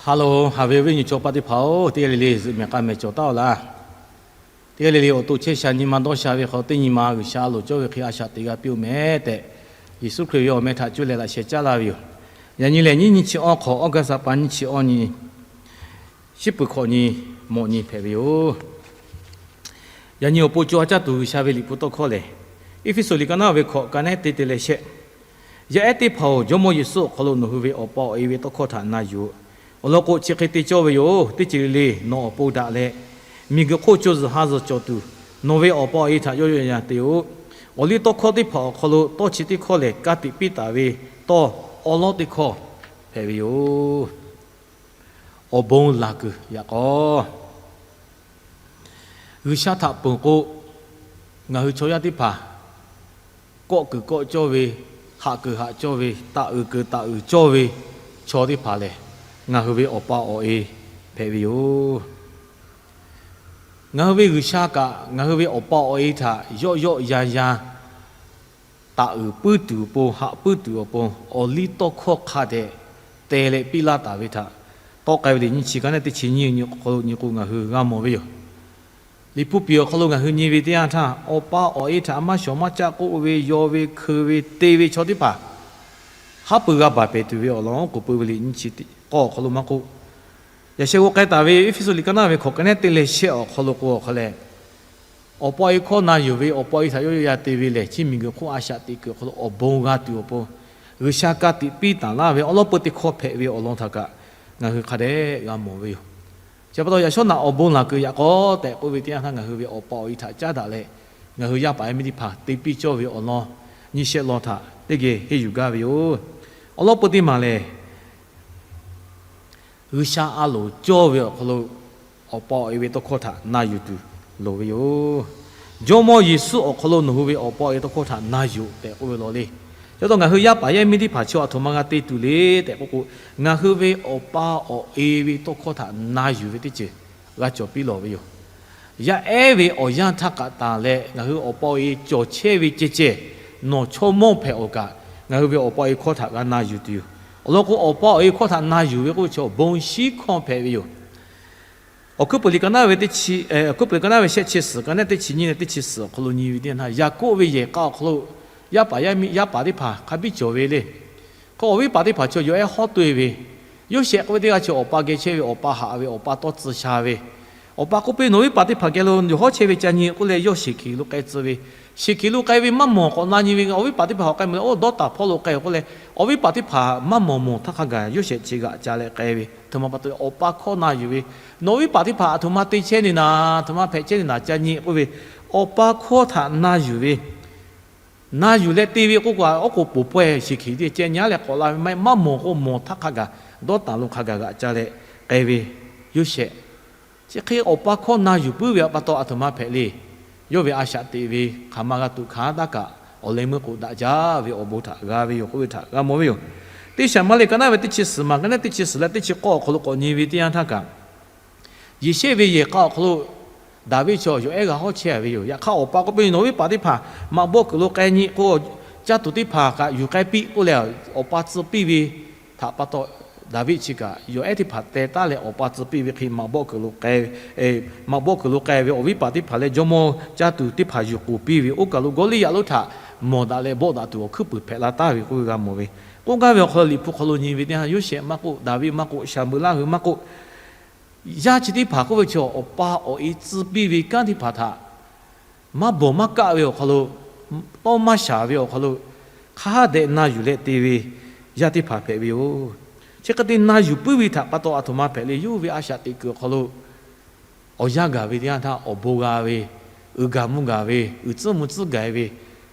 Hello, haꞈ ve awˬ viˉ awˬ nyi chaw paˆ teˇ hpaˍ-oˬ, teˇ g'aˇ le le zuhꞈ mehˍ k'a mehˍ cawˬ taˍ-oˬ laˇ. Teˇ g'aˇ le le awˬ to chehˇ sha nyi ma dawˇ sha ve hk'aw teˇ nyi ma G'uiˬsha a loˍ cawˇ ve hk'e a shaꞈ teꞈ g'a piˇ-oˬ mehˍ tehꞈ, Yeˍsuˆ Hkriꞈ ve awˬ meh htaꞈ cuˇ leh laꞈ sheh caˉ laˇ ve yoˬ. Yaꞈ nyi lehˬ, nyiˇ nyi chi awˇ hk'awꞈ, August ha pa nyiˇ chi awˇ nyi, shiˉ peuˬ hkawꞈ nyi, mawꞈ nyi hpehꞈ ve yoˬ. Yaꞈ nyi awˬ pon co ha caˇ tuˬ G'uiˬsha ve liꞈ hpu tawˇ hkawˇ lehˬ, Eˇfeˇsuꞈ liꞈ ka naˉ ve hkawꞈ ka nehˉ teˇ te leh shehˆ. Yaˇ ehˉ teˇ hpaˍ-oˬ, Jawˇmawˇ Yeˍsuˆ awˬ hk'aw lo nawˬ hui ve Awˬ pa awˬ e ve tawˇ hkawˇ htaꞈ na yuˬ-oꞈ. Awˬ lawn k'o, chi hk'e te cawˇ ve yoˬ. Teˇ ceuˬ le le nawˬ awˬ pon daꞈ leh, miˬguiˬ hk'oˆ co zuhˬ ha zuhˬ cawˬ tuˬ, nawˬ ve Awˬ pa awˬ e htaꞈ yawˇ yawˇ yan te-oˬ. Awˬ liˇ tawˇ hkawˇ teˇ hpaˍ awˬ hk'aw lo tawˇ chi teˇ hkawˇ lehˬ, ka tiꞈ piˇ taˍ ve tawˇ awˉ lawˉ teˇ hkawˇ hpehꞈ ve yoˬ. Awˬ bon laˬ kuiˬ yaꞈ k'aw, G'uiˬsha htaꞈ ponˬ k'o, ngaˬ hui chaw yaˇ teˇ hpaˍ kawˆ kuiˬ kawˆ cawˇ ve, haꞈ kuiˬ haꞈ cawˇ ve, taˍ uiˍ kuiˬ taˍ uiˍ cawˇ ve chaw teˇ hpaˍ lehˬ, ngaˬ hui ve Awˬ pa awˬ e hpehꞈ ve yoˬ. Ngaˬ hui ve G'uiˬsha kaꞈ ngaˬ hui ve Awˬ pa awˬ e htaꞈ yawˆ yawˆ yan yan, taˍ uiˍ puiˉ tuˬ awˬ pon, haꞈ puiˉ tuˬ awˬ pon, awˬ liˇ tawˇ hkawˇ hk'a dehꞈ te leh piˇ laˇ taˍ ve htaꞈ tawˆ k'ai ve liꞈ nyiˇ chi ka naˉ teˇ chi nyiˇ nyi k'o ngaˬ hui g'a mawˬ ve yoˬ. Liꞈ hpu piˍ awˬ hk'aw lo ngaˬ hui nyi ve teˇ yanˇ htaˇ, Awˬ pa awˬ e htaꞈ maˇ shawˍ maˇ caˆ k'oˆ ve, yaw ve, hkeu ve, te ve chaw teˇ hpaˍ haˉ pui g'a baˬ pehˍ tuˬ ve awˬ lawn k'oˆ peuˬ ve liꞈ nyiˇ chi k'awˇ awˬ hk'aw lo maˇ k'oˆ, yaꞈ sheh g'aw k'ai taˍ ve Eˇfeˇsuꞈ liꞈ ka naˉ ve hkawꞈ ka nehˉ teˇ leh shehˆ awˬ hk'aw lo k'o awˬ hk'a lehˬ, Awˬ pa awˬ e hkawˇ na yuˬ ve, Awˬ pa awˬ e htaꞈ yawˇ yawˇ yan te ve lehˬ, chi miˬguiˬ hk'oˆ a shaꞈ teꞈ kuiˬ awˬ hk'aw lo awˬ bon g'a tuˬ awˬ pon, G'uiˬsha ka tiꞈ piˇ taˍ laˇ ve awˉ lawˉ peu teˇ hkawˇ hpehꞈ ve awˬ lawn htaꞈ kaꞈ ngaˬ hui hk'a dehꞈ g'a mawˬ ve yoˬ. Chi pa taw yaꞈ shawˉ naꞈ awˬ bon laˬ kuiˬ yaꞈ k'aw tehꞈ k'oˆ ve teˇ yanˇ htaˇ, ngaˬ hui ve Awˬ pa awˬ e htaꞈ caˉ daꞈ leh, ngaˬ hui yaˇ paˍ yaˇ miˇ teˇ hpaˍ te piˇ cawˇ ve awˬ lawn nyiˇ shehˆ lawn htaꞈ teˇ geh henˇ yuˬ gaˇ ve yoˬ. Awˉ lawˉ peu teˇ maˬ lehˬ, G'uiˬsha a loˍ cawˇ ve awˬ hk'aw lo Awˬ pa awˬ e ve tawˇ hkawˇ htaꞈ na yuˬ tuˬ loˍ ve yoˬ. Jawˇmawˇ Yeˍsuˆ awˬ hk'aw lo nawˬ hui ve Awˬ pa awˬ e tawˇ hkawˇ htaꞈ na yuˬ tehꞈ k'oˆ ve law le. Chi pa taw ngaˬ hui yaˇ paˍ yaˇ miˇ teˇ hpaˍ chaw aˬ htoꞈ ma g'a te tuˬ le tehꞈ k'oˆ k'o, ngaˬ hui ve Awˬ pa awˬ e ve tawˇ hkawˇ htaꞈ na yuˬ ve teˇ ceuˬ g'a cawˬ piˇ lawˬ ve yoˬ. Yaˇ ehˉ ve awˬ yanˇ htaˇ kaꞈ tanˬ leh, ngaˬ hui Awˬ pa awˬ e cawˬ chehˇ ve ceh ceh, nawˬ chaw mawˇ hpehꞈ awˬ kaꞈ ngaˬ hui ve Awˬ pa awˬ e hkawˇ htaꞈ g'a na yuˬ tuˬ yoˬ. Awˬ lawn k'o, Awˬ pa awˬ e hkawˇ htaꞈ na yuˬ ve k'oˆ ve chaw bon shiˉ hkawˇ hpehꞈ ve yoˬ. Awˬ hkuiˉ peuˬ liꞈ ka naˉ ve teˇ chi, Awˬ hkuiˉ peuˬ liꞈ ka naˉ ve shehˆ chi suhˍ ka nehˉ teˇ chi nyiˇ leh teˇ chi suhˍ awˬ hk'aw lo nyi ve teˇ yanˇ htaˇ, Yaˍkoˆ ve yehˬ k'a awˬ hk'aw lo yaˇ paˍ yaˇ miˇ, yaˇ paˍ teˇ hpaˍ hk'a biˇ cawˬ ve le. Hk'e awˬ viˉ paˍ teˇ hpaˍ chaw yawˬ ehˉ hawˉ to-e ve, Yoˇsehꞈ k'oˆ ve teˇ g'aˇ chi awˬ pa geh chehˇ ve, awˬ pa haꞈ ve, awˬ pa tawˇ tcuh sha ve, awˬ pa k'oˆ piˇ, Nawˬ viˉ paˍ teˇ hpaˍ geh lo yawˬ hawˉ chehˇ ve ca nyi k'oˆ leh, yawˇ Sheˍhkeˍ lo k'ai tcuh ve. Sheˍhkeˍ lo k'ai ve maˇ mawˬ k'awꞈ na nyi ve, awˬ viˉ paˍ teˇ hpaˍ hk'aw k'ai mawˬ leh, oˇ dawˇ taˍ hpawˇ lo k'ai-oˬ k'oˆ leh, awˬ viˉ paˍ teˇ hpaˍ maˇ mawˬ mawˬ htaˇ hk'a gaˬ Yoˇsehꞈ chi g'aꞈ ca leh k'ai ve. Aˬ htoꞈ ma pa taw, awˬ pa hkawˇ na yuˬ ve, Nawˬ viˉ paˍ teˇ hpaˍ aˬ htoꞈ ma te chehˇ ne naˍ, aˬ htoꞈ ma hpehꞈ chehˇ ne naˍ ca nyi k'oˆ ve, awˬ pa hkawˇ htaꞈ na yuˬ ve, na yuˬ leh te ve k'oˆ k'o, oˉ k'oˍ poˍ pawehˇ Sheˍhkeˍ teˇ ceh nyi-a leh k'awꞈ la ve maˇ heˆ, maˇ mawˬ k'o mawˬ htaˇ hk'a gaˬ dawˇ taˍ lo hk'a gaˬ g'aꞈ ca leh k'ai ve Yoˇsehꞈ. Chi hk'e awˬ pa hkawˇ na yuˬ puiˉ ve pa taw aˬ htoꞈ ma hpehꞈ le. Yawˇ ve a shaꞈ teꞈ ve hk'aˬ ma g'a tuꞈ hkanˍ taˇ kaꞈ, awˬ leh meuˇ k'o daꞈ jaˇ ve awˬ bon htaꞈ g'a ve yoˬ k'oˆ ve htaꞈ g'a mawˬ ve yoˬ. Teˇ Saˍmuˍeˍlaˆ ka naˉ ve teˇ chi suhˍ maˬ ka nehˉ teˇ chi suhˍ leh teˇ chi k'awˇ awˬ hk'aw lo k'awꞈ nyi ve teˇ yanˇ htaˇ kaꞈ, Yeˍsehˇ ve yehˬ k'a awˬ hk'aw lo Daˍviˆ chaw yawˬ ehˉ g'a hawˉ chehˇ ve yoˬ. Yaꞈ hk'aˇ awˬ pa k'oˆ piˇ, Nawˬ viˉ paˍ teˇ hpaˍ maꞈ bawˆ kuiˬ lo k'ai nyi k'o, caˇ tuˬ teˇ hpaˍ kaꞈ yuˬ k'ai piˇ k'oˆ leh, awˬ pa tcuh piˇ ve htaꞈ pa taw, Daˍviˆ chi kaꞈ yawˬ ehˉ teˇ hpaˍ teh taˉ leh awˬ pa tcuh piˇ ve hk'e maꞈ bawˆ kuiˬ lo k'ai, maꞈ bawˆ kuiˬ lo k'ai ve awˬ viˉ paˍ teˇ hpaˍ leh jawˇmawˇ caˇ tuˬ teˇ hpaˍ yuˬ k'oˍ piˇ ve, oˇ kaˬ lo Gawˇliˇyaꞈ lonˉ htaꞈ mawˬ daꞈ leh bawˆ daꞈ tuˬ awˬ hkuiˉ puiˍ hpehꞈ la taˍ ve k'oˆ ve g'a mawˬ ve. K'oˆ gaˇ ve awˬ hk'aw lo Liꞈ hpu hk'aw lo nyi ve teˇ yanˇ, Yoˇsehꞈ maˇ k'oˆ, Daˍviˆ maˇ k'oˆ, Saˍmuˍeˍlaˆ hui maˇ k'oˆ, yaˇ chi teˇ hpaˍ k'oˆ ve chaw awˬ pa awˬ e tcuh piˇ ve kanˉ teˇ hpaˍ htaꞈ maˇ bawˬ maˇ kaˆ ve awˬ hk'aw lo, tawˇ maˇ shaˍ ve awˬ hk'aw lo, hk'a dehꞈ na yuˬ leh te ve yaˇ teˇ hpaˍ hpehꞈ ve yoˬ. Chi hk'e te na yuˬ puiˉ ve htaꞈ pa taw aˬ htoꞈ ma hpehꞈ le, yawˇ ve a shaꞈ teꞈ kuiˬ awˬ hk'aw lo awˬ yanˇ gaˬ ve teˇ yanˇ htaˇ awˬ bon g'a ve, uiˍ gaˬ mvuh gaˬ ve, uiˍ tcuhˉ mvuh tcuhˉ gaˬ ve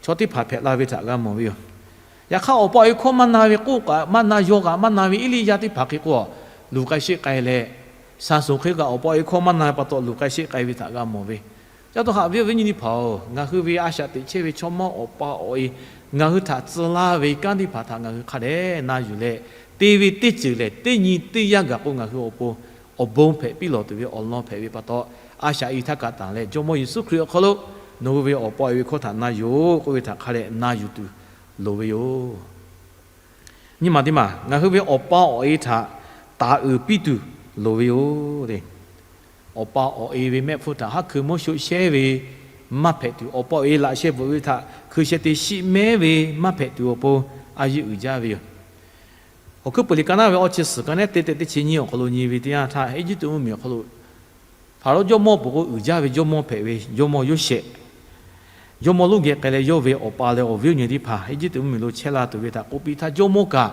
chaw teˇ hpaˍ hpehꞈ la ve htaꞈ g'a mawˬ ve yoˬ. Yaꞈ hk'aˇ, awˬ pa awˬ e hkawˇ maˇ na ve k'oˆ kaꞈ, maˇ na, yawˇ kaꞈ maˇ na ve Eˇliˇyaꞈ teˇ hpaˍ hk'e k'o, luˬ k'ai sheˆ k'ai leh, Saˍsonˍ hk'e kaꞈ awˬ pa awˬ e hkawˇ maˇ na ve pa taw luˬ k'ai sheˆ k'ai ve htaꞈ g'a mawˬ ve. Ca taw haꞈ ve awˬ viˉ awˬ nyi teˇ hpaˍ-oˬ, ngaˬ hui ve a shaꞈ teꞈ chehˇ ve chaw mawˇ awˬ pa awˬ e ngaˬ hui htaꞈ tcuh laˇ ve kanˉ teˇ hpaˍ htaꞈ ngaˬ hui hk'a dehꞈ na yuˬ leh, te ve teˇ ceuˬ lehˬ, teˇ nyi teˇ yanˇ gaˬ k'o ngaˬ hui awˬ pon awˬ bon hpehꞈ piˇ lawˬ tuˬ ve awˬ lawn hpehꞈ ve pa taw, a shaꞈ e htaˇ kaꞈ tanˬ leh Jawˇmawˇ Yeˍsuˆ Hkriꞈ awˬ hk'aw lo nawˬ hui ve awˬ pa awˬ e ve hkawˇ htaꞈ na yuˬ-oˬ k'oˆ ve htaꞈ hk'a dehꞈ na yuˬ tuˬ loˍ ve yoˬ. Nyi maˬ teˇ maˬ, ngaˬ hui ve awˬ pa awˬ e htaꞈ taˍ uiˍ piˇ tuˬ loˍ ve yoˬ le. Awˬ pa awˬ e ve mehˆ hpfuhˇ htaꞈ haˉ hkui mawˇ shoˆ shehˉ ve maˇ hpehꞈ tuˬ, awˬ pa awˬ e laꞈ sheh bvuhꞈ ve htaꞈ hkui sheh te shiˆ mehˉ ve maˇ hpehꞈ tuˬ awˬ pon a yeˇ uiˍ jaˇ ve yoˬ. Awˬ hkuiˉ peuˬ liꞈ ka naˉ ve awˇ chi suhˍ ka nehˉ te tehꞈ teˇ chi nyiˇ awˬ hk'aw lo nyi ve teˇ yanˇ htaˇ, Eˇjiˇtuꞈ mvuhˇmiˬ awˬ hk'aw lo Hpaˍrawˇ jawˇmawˇ peuˬ k'o uiˍ jaˇ ve jawˇmawˇ hpehꞈ ve jawˇmawˇ Yoˇsehꞈ, jawˇmawˇ lonˉ geh k'ai leh yawˇ ve awˬ pa leh awˬ viˉ awˬ nyi teˇ hpaˍ Eˇjiˇtuꞈ mvuhˇmiˬ lo chehˇ la tuˬ ve htaꞈ k'oˆ piˇ htaˇ, jawˇmawˇ kaꞈ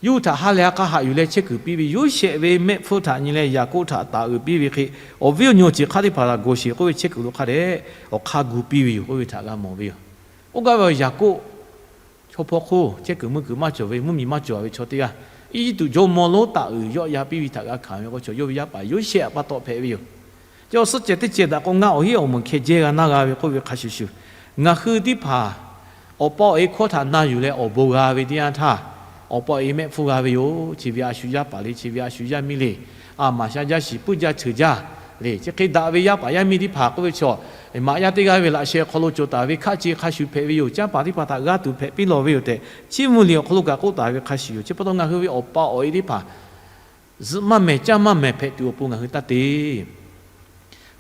yawˇ hui htaꞈ ha lehˬ ha k'a haꞈ yuˬ leh chehˇ kuiˬ piˇ ve Yoˇsehꞈ ve mehˆ hpfuhˇ htaꞈ nyi leh Yaˍkoˆ htaꞈ taˍ uiˍ piˇ ve hk'e, awˬ viˉ awˬ nyi awˬ ceuˬ hk'aˇ teˇ hpaˍ htaꞈ gawˬ sheˍ k'oˆ ve chehˇ kuiˬ lo hk'a dehꞈ awˬ hk'a gu piˇ ve yoˬ k'oˆ ve htaꞈ g'a mawˬ ve yoˬ. Oˇ gaˇ ve Yaˍkoˆ chaw hpawˇ hk'oˆ chehˇ kuiˬ mui kuiˬ maˇ cawˬ ve, mvuhˇmiˬ maˇ cawˬ ve chaw teˇ g'aˇ, Eˇjiˇtuꞈ jawˇmawˇ lonˉ taˍ uiˍ yawˆ ya piˇ ve htaꞈ g'a hkanˍ ve k'o, chaw yawˇ ve yaˇ paˍ Yoˇsehꞈ pa taw hpehꞈ ve yoˬ. Chi awˬ suhˉ cehˬ teˇ cehˬ daꞈ k'o, ngaˬ awˬ hinˉ awˬ meunˍ hkeh jehˇ g'a naˇ g'a ve k'oˆ ve hk'a shuˍ shuˍ, ngaˬ hui teˇ hpaˍ awˬ pa awˬ e hkawˇ htaꞈ na yuˬ leh awˬ bon g'a ve teˇ yanˇ htaˇ, awˬ pa awˬ e mehˆ hpfuhˇ g'a ve yoˬ. Chi ve a shu yaˇ paˍ le, chi ve a shu yaˇ miˇ le, a maˍ sha jaˇ shiˍ puiˉ jaˇ cheuˬ jaˇ le, chi hk'e daꞈ ve yaˇ paˍ yaˇ miˇ teˇ hpaˍ k'oˆ ve chaw, maꞈ yaˇ teˇ g'aˇ ve laꞈ sheh hk'aw lo cawˬ taˍ ve hkaˆ ce hk'a shuˍ hpehꞈ ve yoˬ. Caˇ paˍ teˇ hpaˍ htaꞈ g'aˇ tuˬ hpehꞈ piˇ lawˬ ve yoˬ tehꞈ, chiˇ mvuh liꞈ awˬ hk'aw lo kaꞈ k'oˆ taˍ ve hk'a shuˍ yoˬ. Chi pa taw ngaˬ hui ve awˬ pa awˬ e teˇ hpaˍ zuhꞈ maˇ mehˍ caˇ maˇ mehˍ hpehꞈ tuˬ awˬ pon ngaˬ hui taˇ te.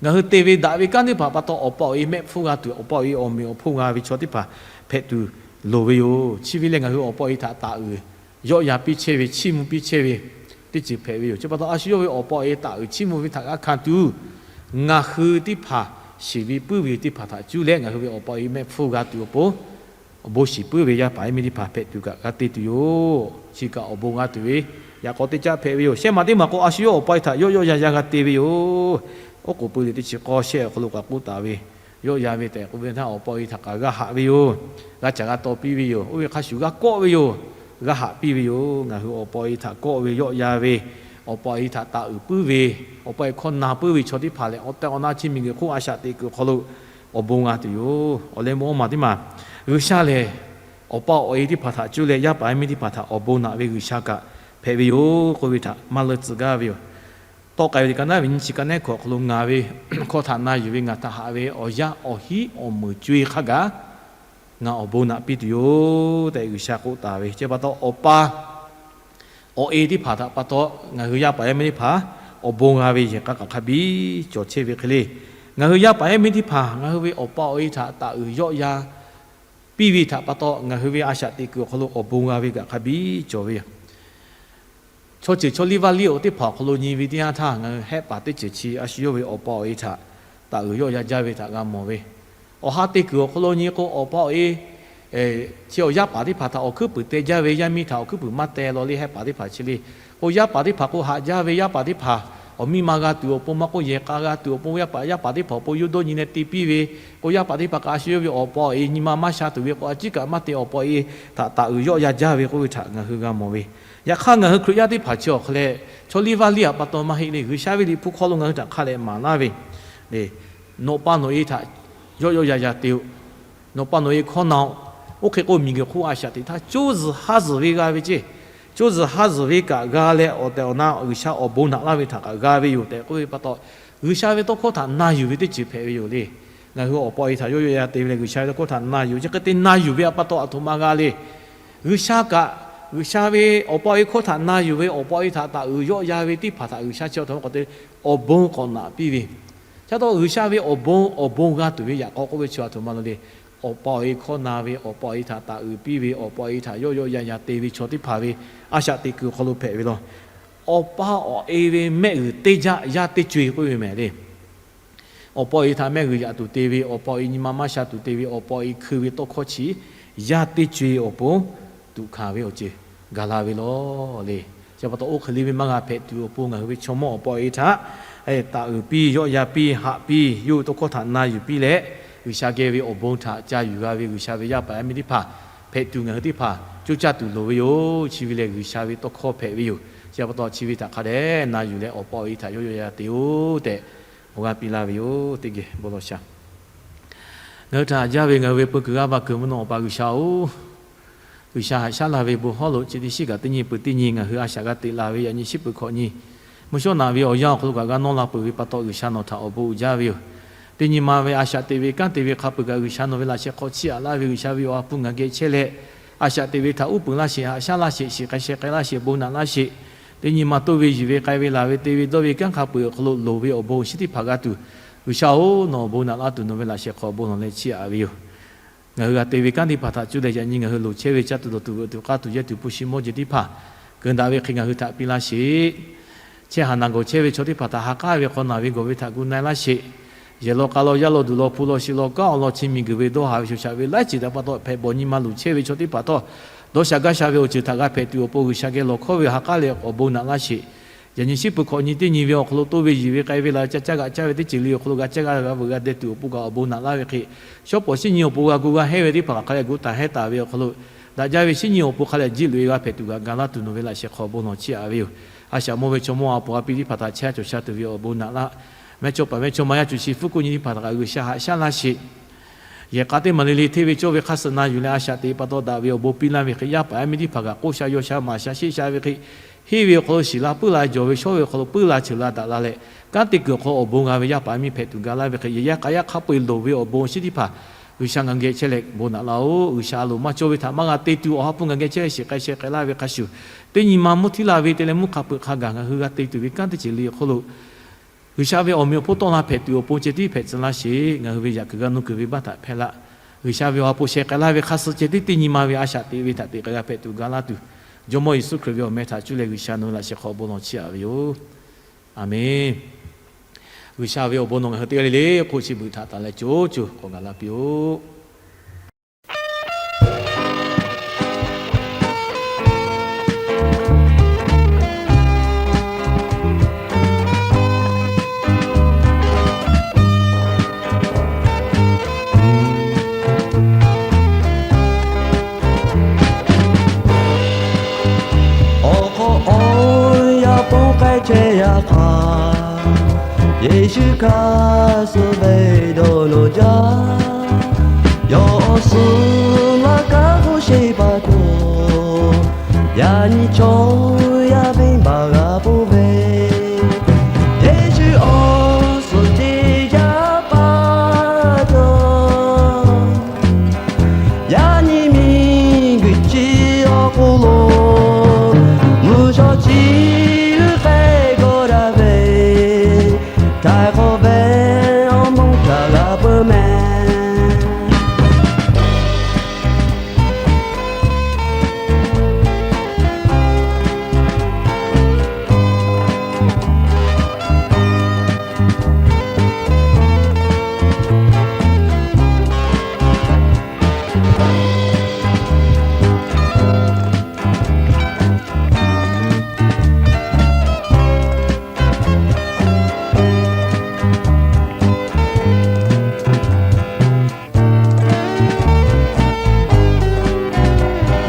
Ngaˬ hui te ve daꞈ ve kanˉ teˇ hpaˍ pa taw awˬ pa awˬ e mehˆ hpfuhˇ g'a tuˬ, awˬ pa awˬ e awˬ meꞈ awˬ hponˇ g'a ve chaw teˇ hpaˍ hpehꞈ tuˬ loˍ ve yoˬ. Chi ve lehˬ ngaˬ hui awˬ pa awˬ e htaꞈ taˍ uiˍ yawˆ ya piˇ chehˇ ve, chiˇ mvuh piˇ chehˇ ve teˇ ceuˬ hpehꞈ ve yoˬ. Chi pa taw a shu yawˇ ve awˬ pa awˬ e taˍ uiˍ chiˇ mvuh ve htaꞈ g'a hkanˍ tuˬ, ngaˬ hui teˇ hpaˍ shiˍ ve puiˉ ve teˇ hpaˍ htaꞈ cuˇ leh ngaˬ hui ve awˬ pa awˬ e mehˆ hpfuhˇ g'a tuˬ awˬ pon awˬ bon shiˍ puiˉ ve yaˇ paˍ yaˇ miˇ teˇ hpaˍ hpehꞈ tuˬ kaꞈ g'a te tuˬ yoˬ. Chi kaꞈ awˬ bon g'a tuˬ ve yaꞈ k'aw teˇ caˆ hpehꞈ ve yoˬ. Shehˆ maˬ teˇ maˬ k'o a shu yawˇ awˬ pa awˬ e htaꞈ yawˆ yawˆ ya ya g'a te ve yoˬ. Oˉ k'oˍ pui liꞈ teˇ chi k'awˇ shehˆ awˬ hk'aw lo kaꞈ k'oˆ taˍ ve, yawˆ ya ve tehꞈ k'oˆ ve htaˇ awˬ pa awˬ e htaꞈ kaꞈ g'a haꞈ ve yoˬ. G'a caˍ g'a taw piˇ ve yoˬ. Oˇ ve hk'a shuˍ g'a kawˆ ve yoˬ. G'a haꞈ piˇ ve yoˬ. Ngaˬ hui awˬ pa awˬ e htaꞈ kawˆ ve yawˆ ya ve, awˬ pa awˬ e htaꞈ taˍ uiˍ puiˉ ve, awˬ pa awˬ e hkawˇ na puiˉ ve chaw teˇ hpaˍ lehˬ, awˬ tehˬ awˬ na chi miˬguiˬ hk'oˆ a shaꞈ teꞈ kuiˬ awˬ hk'aw lo awˬ bon g'a tuˬ yoˬ. Awˬ leh meuˇ awˇ maˬ teˇ maˬ, G'uiˬsha lehˬ awˬ pa awˬ e teˇ hpaˍ htaꞈ cuˇ leh yaˇ paˍ yaˇ miˇ teˇ hpaˍ htaꞈ awˬ bon naꞈ ve G'uiˬsha kaꞈ hpehꞈ ve yoˬ k'oˆ ve htaꞈ maˇ leuˆ tcuh gaˇ ve yoˬ. Tawˆ k'ai ve liꞈ ka naˉ ve nyiˇ chi ka nehˉ hkawꞈ awˬ hk'aw lo ngaˬ ve hkawˇ htaꞈ na yuˬ ve ngaˬ htaꞈ haꞈ ve awˬ yaˇ awˬ hinˉ awˬ meunˍ co-e hk'a gaˬ ngaˬ awˬ bon naꞈ piˇ tuˬ yoˬ tehꞈ G'uiˬsha k'oˆ taˍ ve. Chi pa taw awˬ pa awˬ e teˇ hpaˍ htaꞈ pa taw ngaˬ hui yaˇ paˍ yaˇ miˇ teˇ hpaˍ awˬ bon g'a ve yehˬ k'a kaꞈ hk'a biˇ cawˬ chehˇ ve hk'e le. Ngaˬ hui yaˇ paˍ yaˇ miˇ teˇ hpaˍ ngaˬ hui ve awˬ pa awˬ e htaꞈ taˍ uiˍ yawˆ ya piˇ ve htaꞈ pa taw ngaˬ hui ve a shaꞈ teꞈ kuiˬ awˬ hk'aw lo awˬ bon g'a ve kaꞈ hk'a biˇ cawˬ ve yoˬ. Chaw ceuˬ chaw liˇ vaˇ liˇ awˬ teˇ hpaˍ awˬ hk'aw lo nyi ve teˇ yanˇ htaˇ, ngaˬ hui hehˆ paˍ teˇ ceuˬ chi a shu yawˇ ve awˬ pa awˬ e htaꞈ taˍ uiˍ yawˆ ya jaˇ ve htaꞈ g'a mawˬ ve. Awˬ ha te kuiˬ awˬ hk'aw lo nyi k'o, awˬ pa awˬ e chi awˬ yaˇ paˍ teˇ hpaˍ htaꞈ awˬ hkuiˉ puiˍ teh jaˇ ve, yaˇ miˇ htaꞈ awˬ hkuiˉ puiˍ maˇ teh law le, hehˆ paˍ teˇ hpaˍ chi le. K'o yaˇ paˍ teˇ hpaˍ k'o haꞈ jaˇ ve, yaˇ paˍ teˇ hpaˍ awˬ miˇ ma g'a tuˬ awˬ pon maˇ k'oˆ, yehˬ k'a g'a tuˬ awˬ pon, yaˇ paˍ yaˇ paˍ teˇ hpaˍ awˬ pon yawˇ dawˇ nyi leh te piˇ ve, k'o yaˇ paˍ teˇ hpaˍ kaꞈ a shu yawˇ ve awˬ pa awˬ e nyi ma maˇ sha tuˬ ve k'o, a ciˉ kaꞈ maˇ te, awˬ pa awˬ e htaꞈ taˍ uiˍ yawˆ ya jaˇ ve k'oˆ ve htaꞈ ngaˬ hui g'a mawˬ ve. Yaꞈ hk'aˇ ngaˬ hui Hkriꞈ yaˇ teˇ hpaˍ chi awˬ hk'aw leh chaw liˇ vaˇ liˇ aꞈ pa taw maˇ heˆ le. G'uiˬsha ve liꞈ hpu hk'aw lo ngaˬ hui htaꞈ hk'a dehꞈ maˍ laˇ ve le, nawˬ pa nawˬ e htaꞈ yawˆ yawˆ ya ya te-o. Nawˬ pa nawˬ e hkawˇ na-o. Oˇ hk'e k'o miˬguiˬ hk'oˆ a shaꞈ teꞈ htaˇ coˇ zuhˬ haˉ zuhˬ ve g'a ve ceˇ. Coˇ zuhˬ haˉ zuhˬ ve kaꞈ g'a leh awˬ tehˬ awˬ na G'uiˬsha awˬ bon naꞈ laˇ ve htaꞈ kaꞈ g'a ve yoˬ tehꞈ k'oˆ ve pa taw, G'uiˬsha ve tawˇ hkawˇ htaꞈ na yuˬ ve teˇ ceuˬ hpehꞈ ve yoˬ le. Ngaˬ hui awˬ pa awˬ e htaꞈ yawˆ yawˆ ya te ve leh G'uiˬsha ve tawˇ hkawˇ htaꞈ na yuˬ, chi hk'e te na yuˬ ve aꞈ pa taw aˬ htoꞈ ma g'a le. G'uiˬsha kaꞈ, G'uiˬsha ve awˬ pa awˬ e hkawˇ htaꞈ na yuˬ ve, awˬ pa awˬ e htaꞈ taˍ uiˍ yawˆ ya ve teˇ hpaˍ htaꞈ G'uiˬsha chi aˬ htoꞈ ma k'awꞈ te awˬ bon k'awꞈ naꞈ piˇ ve. Chi pa taw G'uiˬsha ve awˬ bon, awˬ bon g'a tuˬ ve yaꞈ k'aw k'oˆ ve chi aˬ htoꞈ ma lo le. Awˬ pa awˬ e hkawˇ na ve, awˬ pa awˬ e htaꞈ taˍ uiˍ piˇ ve, awˬ pa awˬ e htaꞈ yawˆ yawˆ ya ya te ve chaw teˇ hpaˍ ve a shaꞈ teꞈ kuiˬ awˬ hk'aw lo hpehꞈ ve law. Awˬ pa awˬ e ve mehˆ g'uiˬ teˇ jaˆ yaˇ teˇ co-e k'oˆ ve mehˍ le. Awˬ pa awˬ e htaꞈ mehˆ g'uiˬ yaꞈ tuˬ te ve, awˬ pa awˬ e nyi ma maˇ sha tuˬ te ve, awˬ pa awˬ e hkui ve tawˇ hkawˇ chi yaˇ teˇ co-e awˬ pon tuꞈ hkanˍ ve awˬ ceuˬ gaˬ la ve law le. Chi pa taw oˇ hk'e le ve maˇ g'a hpehꞈ tuˬ awˬ pon ngaˬ hui ve chaw mawˇ awˬ pa awˬ e htaꞈ taˍ uiˍ piˇ, yawˆ ya piˇ, haꞈ piˇ, yawˇ hui tawˇ hkawˇ htaꞈ na yuˬ piˇ leh, G'uiˬsha geh ve awˬ bon htaꞈ ca yuˬ g'a ve G'uiˬsha ve yaˇ paˍ yaˇ miˇ teˇ hpaˍ hpehꞈ tuˬ ngaˬ hui teˇ hpaˍ coˇ caˇ tuˬ loˍ ve yoˬ. Chi ve lehˬ G'uiˬsha ve tawˇ hkawˇ hpehꞈ ve yoˬ. Chi pa taw chi ve htaꞈ hk'a dehꞈ na yuˬ leh awˬ pa awˬ e htaꞈ yawˆ yawˆ ya ya te-o tehꞈ awˬ g'aˇ piˇ laˇ ve yoˬ. Teˇ geh bon lawˬ sha. Ngaˬ hui htaꞈ jaˇ ve ngaˬ hui ve peu kuiˬ g'aˇ va kuiˬ mvuhˇ naw Awˬ pa G'uiˬsha-oˬ, G'uiˬsha haꞈ shaˉ laˇ ve bon hawˉ lo chi teˇ shiˉ kaꞈ teˇ nyi peuˬ teˇ nyi ngaˬ hui a shaꞈ g'a teꞈ la ve yaꞈ nyi shiˉ peuˬ hkawꞈ nyi, mvuhˇ shawˉ naꞈ ve awˬ yanˇ awˬ hk'aw lo kaꞈ g'a nawˇ la peuˬ ve pa taw G'uiˬsha nawˬ htaꞈ awˬ bon uiˍ jaˇ ve yoˬ. Teˇ nyi ma ve a shaꞈ teꞈ ve kanˉ te ve hk'a peuˬ kaꞈ G'uiˬsha nawˬ ve laꞈ sheh hk'aw chiˇ aꞈ laˇ ve G'uiˬsha ve awˬ ha hpu ngaˬ geh chehˇ leh, a shaꞈ teꞈ ve htaꞈ uˉ peunˍ laˇ sheˍ, haꞈ shaˉ laˇ sheˍ, shiˍ k'ai sheh k'ai laˇ sheˍ, bon naꞈ laˇ sheˍ. Teˇ nyi ma toˇ ve, yiˬ ve, k'ai ve, laˬ ve, te ve, dawˇ ve kanˉ hk'a peu-eˬ awˬ hk'aw lo loˍ ve awˬ bon awˬ shinˉ teˇ hpaˍ g'a tuˬ, G'uiˬsha-oˬ, nawˬ awˬ bon naꞈ laˇ tuˬ nawˬ ve laꞈ sheh hk'aw awˬ bon lawˬ leh chiˇ aꞈ ve yoˬ. Ngaˬ hui g'a te ve kanˉ teˇ hpaˍ htaꞈ cuˇ leh yaꞈ nyi ngaˬ hui loˍ chehˇ ve caˇ tuˬ dawˬ tuˬ veuꞈ tuˬ k'aˇ tuˬ yehˇ tuˬ hpu shi mawˇ jeˬ teˇ hpaˍ, keunˍ daꞈ ve hk'e ngaˬ hui htaꞈ piˇ laˇ sheˍ. Chehˇ haˍ naˬ gawˬ chehˇ ve chaw teˇ hpaˍ htaꞈ ha k'aˉ ve hk'aw naˬ ve gawˬ ve htaꞈ gu na-e laˇ sheˍ. Yehˬ law k'a law, yaˇ law duˬ law, hpu law shi law, kanˉ awˬ lawn chi miˬguiˬ ve dawˇ haˍ ve shoˍ shaꞈ ve laiˉ ceuˬ htaꞈ pa taw hpehꞈ bawˬ nyi ma luˬ chehˇ ve chaw teˇ hpaˍ htawˇ, dawˇ sha gaˇ sha ve awˬ ceuˬ htaꞈ g'a hpehꞈ tuˬ awˬ pon G'uiˬsha geh lawˬ hkawˇ ve hk'aˬ hk'aˇ leh awˬ bon naꞈ laˇ sheˍ. Yaꞈ nyi shiˉ peuˬ hkawꞈ nyi teˇ nyi ve awˬ hk'aw lo toˇ ve, yiˬ ve, k'ai ve, laˬ ve, ca caˇ g'aꞈ caˇ ve teˇ ceuˬ le awˬ hk'aw lo g'a caˇ g'a g'a veuꞈ g'a deh tuˬ awˬ pon kaꞈ awˬ bon naꞈ laˇ ve hk'e, shawˉ pawˍ shinˉ nyi awˬ pon g'a gu g'a hehnˇ ve teˇ hpaˍ hk'aˬ hk'aˇ leh gu taˍ hehnˇ taˍ ve awˬ hk'aw lo, daꞈ jaˇ ve shinˉ nyi awˬ pon hk'a leh jiˇ loꞈ-e g'a hpehꞈ tuˬ kaꞈ ga laˇ tuˬ nawˬ ve laꞈ sheh hk'aw awˬ bon lawˬ chiˇ aꞈ ve yoˬ. A shaꞈ mawˇ ve chaw mawˇ a poˍ a piˇ teˇ hpaˍ htaꞈ chehˇ cawˬ sha tuˬ ve awˬ bon naꞈ laˇ. Mehˇchawˇ paˍ mehˇchawˇma yaˇ cuˬ shi hpfuhˇ kuˆ nyi teˇ hpaˍ htaꞈ kaꞈ G'uiˬsha haꞈ shaˉ laˇ sheˍ. Yehˬ k'a teˇ maˬ le le hteˇ ve cawˇ ve hk'aˇ suh na yuˬ leh a shaꞈ teꞈ pa taw daꞈ ve awˬ bon piˇ laˇ ve hk'e, yaˇ paˍ yaˇ miˇ teˇ hpaˍ kaꞈ k'oˆ sha yaw sha maˍ sha sheˆ sha ve hk'e, henˇ ve awˬ hk'aw lo shiˍ la puiˉ la jawˬ ve shawˉ ve awˬ hk'aw lo puiˉ la cheuˬ la daꞈ la leh, kanˉ te kuiˬ awˬ hk'aw awˬ bon g'a ve yaˇ paˍ yaˇ miˇ hpehꞈ tuˬ ga laˇ ve hk'e, yehˬ yaˇ k'a yaˇ hk'a peu-eˬ loˍ ve awˬ bon awˬ shinˉ teˇ hpaˍ G'uiˬsha ngaˬ hui geh chehˇ leh bon naꞈ laˇ-oˬ. G'uiˬsha a loˍ maˇ cawˇ ve htaꞈ maˇ g'a te tuˬ awˬ ha hpu ngaˬ geh chehˇ leh shiˍ k'ai sheh k'ai laˇ ve hk'a shuˍ, teˇ nyi ma mvuhˇ htiˇ la ve te leh mvuhˇ hk'a peu-eˬ hk'a gaˬ ngaˬ hui g'a te tuˬ ve kanˉ teˇ ceuˬ le awˬ hk'aw lo G'uiˬsha ve awˬ meꞈ awˬ hponˇ tawˆ la hpehꞈ tuˬ awˬ pon ceh tiˉ hpehꞈ tcuh laˇ sheˍ. Ngaˬ hui ve yaꞈ kuiˬ g'a nuˇ kuiˬ ve baˇ htaꞈ hpehˇ laˇ. G'uiˬsha ve awˬ ha hpu sheh k'ai laˇ ve hk'aˇ suh ceh tiˉ teˇ nyi ma ve a shaꞈ teꞈ ve htaꞈ teꞈ k'ai g'a hpehꞈ tuˬ ga laˇ tuˬ, Jawˇmawˇ Yeˍsuˆ Hkriꞈ ve awˬ meh htaꞈ cuˇ leh G'uiˬsha nawˬ ve laꞈ sheh hk'aw awˬ bon lawˬ chiˇ aꞈ ve yoˬ. Aˬmenˍ. G'uiˬsha ve awˬ bon nawˬ ngaˬ hui teˇ g'aˇ le le hk'oˆ chi beuꞈ htaꞈ taˍ leh co co k'awꞈ gaˬ la piˇ-oˆ. Awˬ hk'aw awˬ yaˇ pon k'ai chehˇ yaˇ hk'aˇ, Yeˍsuˆ hk'aˇ suh ve dawˇ nawˬ jaˇ. Yawˇ awˬ suhˍ maˇ kaˇ k'oˆ sheˍ pa taw, yaꞈ nyi chaw yaˇ venˇbaˆ g'a ponˬ ve, Yeˍsuˆ awˬ suhˍ teˇ jaˇ pa taw, yaꞈ nyi miˬguiˬ chi awˬ hk'aw lo mvuhˇ shawˉ chi g'uiˇ k'ai g'aw daꞈ ve, htaiˍ hk'awꞈ ve awˬ moˍ htaꞈ g'a peuˬ mehˍ.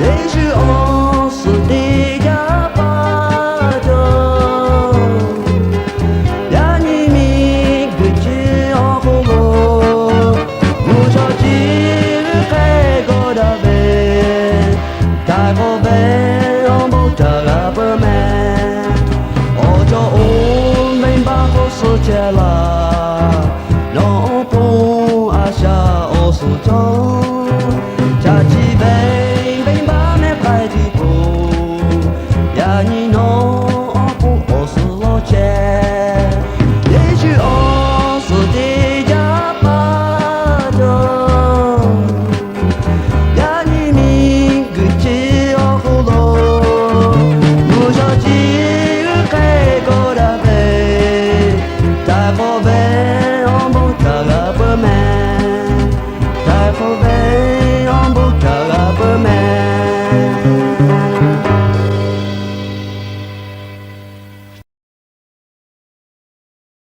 Yeˍsuˆ awˬ suhˍ teˇ jaˇ pa taw, yaꞈ nyi miˬguiˬ chi awˬ hk'aw lo mvuhˇ shawˉ chi g'uiˇ k'ai g'aw daꞈ ve, htaiˍ hk'awꞈ